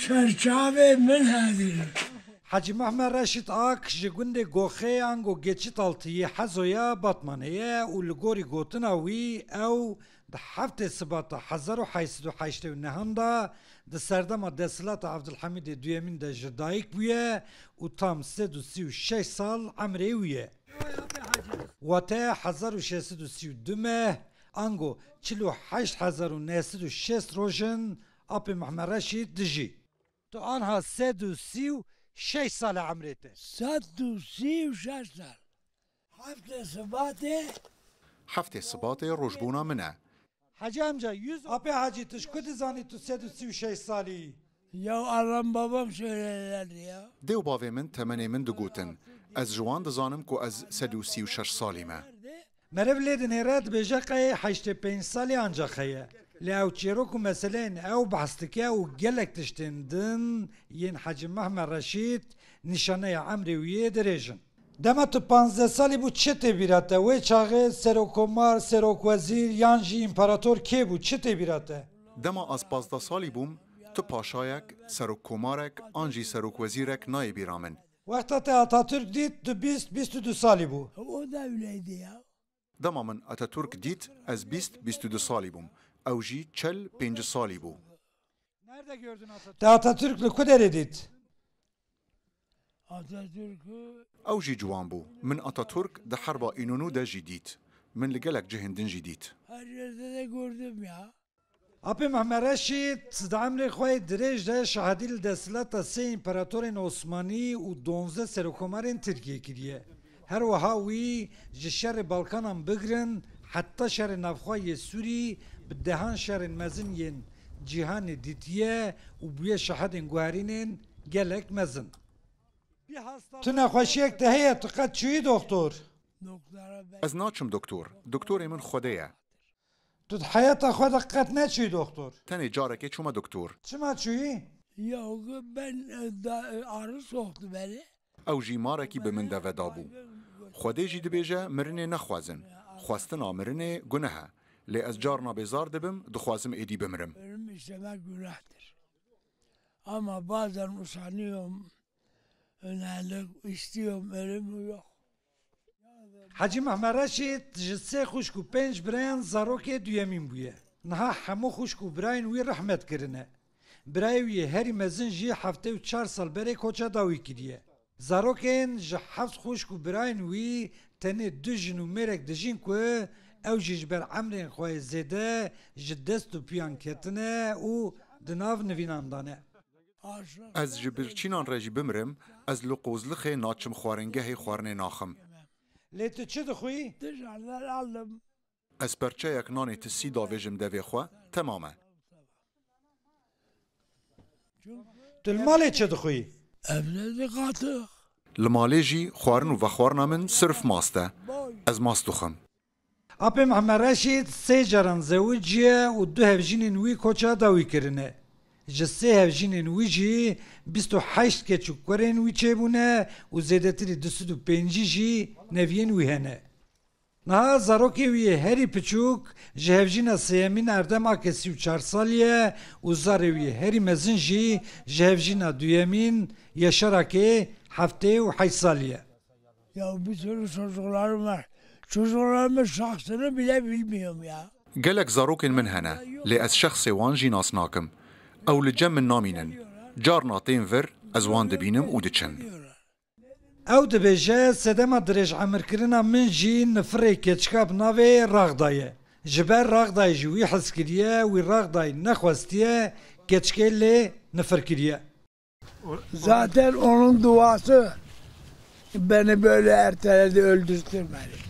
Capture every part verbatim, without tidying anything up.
Serçavê min hezir. Hecî Mehmed Reşîd Ak ji gundê Goxê ango Geçîtaltî yê Hezoya Batmanê ye û li gorî gotina wî ew di heftê Sibata hezar û heşt sed û heştê û nehan de di serdema desthilata Evdilhemîdê Duyemîn de ji dayik bûye û tam sed û sî û şeş sal emrê wî ye. Wate hezar û şeş sed û sî û du meh, ango çil û heşt hezar û neh sed û şêst roj in apê Mehmed Reşîd dijî. Tu anha sed û sî û şeş sal e emrê te. Sed û sî û şeş sal. Heftê Sibatê. Heftê Sibatê rojbûna min e. Hecî amca, yüz... Apê Hecî, tu ji ku dizanî tu sed û sî û şeş salî? Ya Aram babam söylederdi ya. Dê û bavê min temenê min digotin. Ez ji wan dizanim ku ez sed û sî û şeş salî me. Meriv lê dinêre dibêje qey heştê pênc salî ancax heye. Lê ew çîrok û meseleyên ew behs dike û gelek tiştên din yên Hecî Mehmed Reşîd nîşaneya emrê wî yê dirêj in. Dema tu panzdeh salî bû, çi tê bîra te? Wê çaxê serokkomar, serokwezîr yan jî împarator kê bû? Çi tê bîra te? Dema ez pazdeh salî bûm, tu paşayek, serokkomarek an jî serokwezîrek nayê bîra min. Wexta te Atatürk dît, tu bîst, bîst û du salî bû. O da öyleydi ya. Dema min Atatürk dît, ez bîst, bîst û du salî bûm. Ew jî çil pênc salî bû. Te Atatürk li ku derê dît? Atatürk'ü... Ew jî ciwan bû. Min Atatürk di herba Înonû de jî dît. Min li gelek cihên din jî dît. Her yerde de gördüm ya. Apê Mehmed Reşîd di emrê xwe yê dirêj de şahidî li desthilata sê împeratorên Osmanî û duwazdeh serokkomarên Tirkiyê kiriye. Her wiha wî ji şerê Balkanan bigirin heta şerê navxwe yê Sûrî bi dehan şerên mezin yên cîhanê dîtiye û bûye şahidên guherînên gelek mezin. Tu nexweşiyek te heye, tu qet çûyî doxtor? Ez naçim doktor. Doktorê min Xwedê ye. Tu di heyata xwe de qet neçûyî doxtor? Tenê carekê çûme doktor. Çima çûyî? Ya ben, e, da, e, ağrı soktu beni. Ew jî marekî bi min de vedabû. Xwedê jî dibêje mirinê nexwazin. Xwestina mirinê guneh e. Lê ez carna bêzar dibim, dixwazim êdî bimirim. Ölüm istemek günahtır. Ama bazen usanıyorum. Önerlik istiyorum, ölüm yok. Hecî Mehmed Reşîd ji sê xwişk û pênc birayan zarokê duyemîn bûye. Niha hemû xwişk û birayên wî rehmet kirine. Birayê wî yê herî mezin jî heftê û çar sal berê koça dawî kiriye. Zarokên ji heft xwişk û birayên wî tenê du jin û mêrek dijîn ku ew jî ji ber emrên xwe yê zêde ji dest û piyan ketine û di nav nivînan de ne. Ez ji birçînan re jî bimirim, ez li qozlixê naçim xwarengehê xwarinê naxim. Lê tu çi dixwî? Dışarıdan aldım. Ez perçeyek nanê tisî davêjim devê xwe, temam e. Tu li malê çi dixwî? Evde de katı. Li malê jî xwarin û vexwarina min sirf mast e. Ez mast dixwim. Apê Mehmed Reşîd sê caran zewiciye û du hevjînên wî koça dawî kirine. Ji sê hevjînên wî jî bîst û heşt keç û kurên wî çêbûne û zêdetirî du sed û pêncî jî neviyên wî hene. Niha zarokê wî yê herî piçûk ji hevjîna sêyemîn Erdem Ake sî û çar salî ye û zarê wî yê herî mezin jî ji hevjîna duyemîn Yaşar Ake heftê û heşt salî ye. Ya bir sürü çocuklarım var. Çocuklarımın şahsını bile bilmiyorum ya. Gelek zarokên min hene, lê ez şexsê wan jî nas nakim. Ew li cem min namînin. Carna tên vir, ez wan dibînim û diçin. Ew dibêje, sedema dirêj emirkirina min jî nifirê keçika bi navê Raxda ye. Ji ber Raxdayê ji wî hez kiriye, wî Raxdayê nexwestiye, keçikê lê nifir kiriye. Zaten onun duası beni böyle erteledi, öldürttü beni.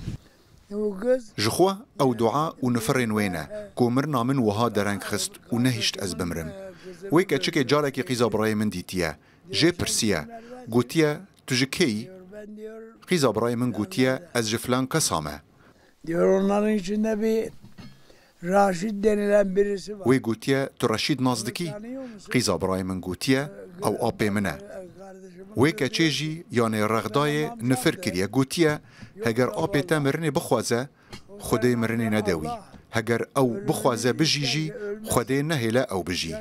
Bu kız... Ji xwe ew dua û nifirên wê ne ku mirina min wiha dereng xist û nehişt ez bimrim. Wê keçikê carekî qîza birayê min dîtiye, jê pirsiye, gotiye, "Tu ji kê yî?" Qîza birayê min gotiye, "Ez ji filan kesa me." Diyor, onların içinde bir Raşit denilen birisi var. Wê gotiye, "Tu Reşîd nas dikî?" Qîza birayê min gotiye, "Ew apê min e." Wê keçê jî, yanê Rexdayê, nifir kiriye, gotiye, "Heger apê te mirinê bixwaze, Xwedê mirinê nede wî. Heger ew bixwaze bijî jî, Xwedê nehêle ew bijî.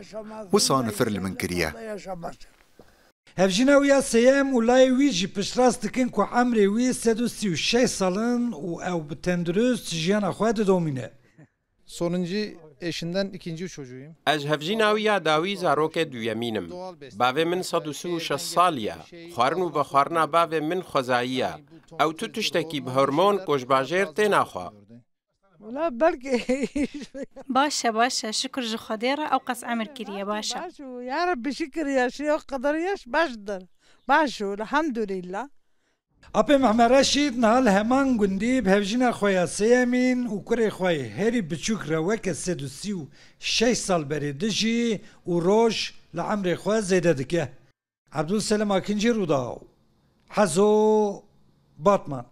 Wisa nifir li min kiriye. Hevjîna wî ya sêyem û layê wî jî piştrast dikin ku emrê wî sed û sî û şeş sal in û ew bi tendurist jiyana xwe didomîne. Sonuncu eşinden ikinci çocuğuyum. Ez hevjîna wî ya dawî zarokê duyemîn im. Bavê min sed û sî û şeş salî ye. Xwarin û vexwarina bavê min xwezayî ye. Ew tu tiştekî bi hormon ku ji bajêr tê naxwe. Wala belkî. Baş e, baş e. Şikir ji Xwedê re ew qas emir kiriye, baş e. Baş û ya Rebbi şikir ya şiyo qederiyeş başdir. Baş û elhamdülillah. Apê Mehmet Reşîd niha li heman gundî bi hevjîna xwe ya sêyemîn û kurê xwe yê herî biçûk re weke sed û sî û şeş sal berê dijî û roj li emrê xwe zêde dike. Ebdulselim Akincî, Rûdaw, Hezo, Batman.